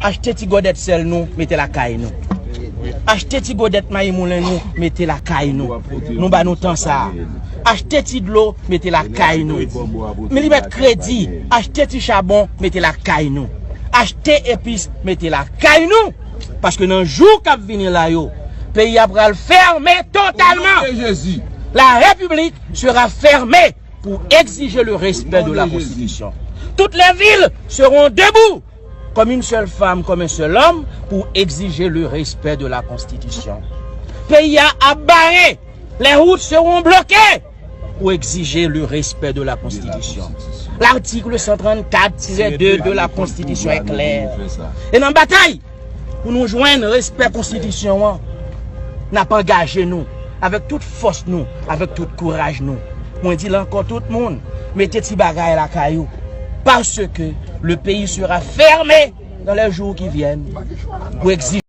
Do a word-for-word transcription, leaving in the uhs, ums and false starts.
Achte ti gòdèt sèl nou, mete lakay nou. Achte ti gòdèt mayi moulen nou, mete lakay nou. Nou ba nou tan sa a. Achte ti dlo, mete lakay nou. Men li mèt kredi, achte ti chabon, mete lakay nou. Achte epis, mete lakay nou. Paske nan jou k ap vini la yo, peyi a pral fèmen totalman. La République sera fermée pour exiger le respect de la Constitution. Toutes les villes seront debout comme une seule femme, comme un seul homme, pour exiger le respect de la Constitution. Peyi a ap bare, les routes seront bloquées pour exiger le respect de la Constitution. L'article cent trente-quatre tiret deux de la Constitution est clair. E nan batay pou nou jwenn respè konstitisyon an, n ap angaje nou avèk tout fòs nou, avèk tout kouraj nou. Mwen di l ankò, tout moun, mete ti bagay lakay ou. Parce que le pays sera fermé dans les jours qui viennent pour exiger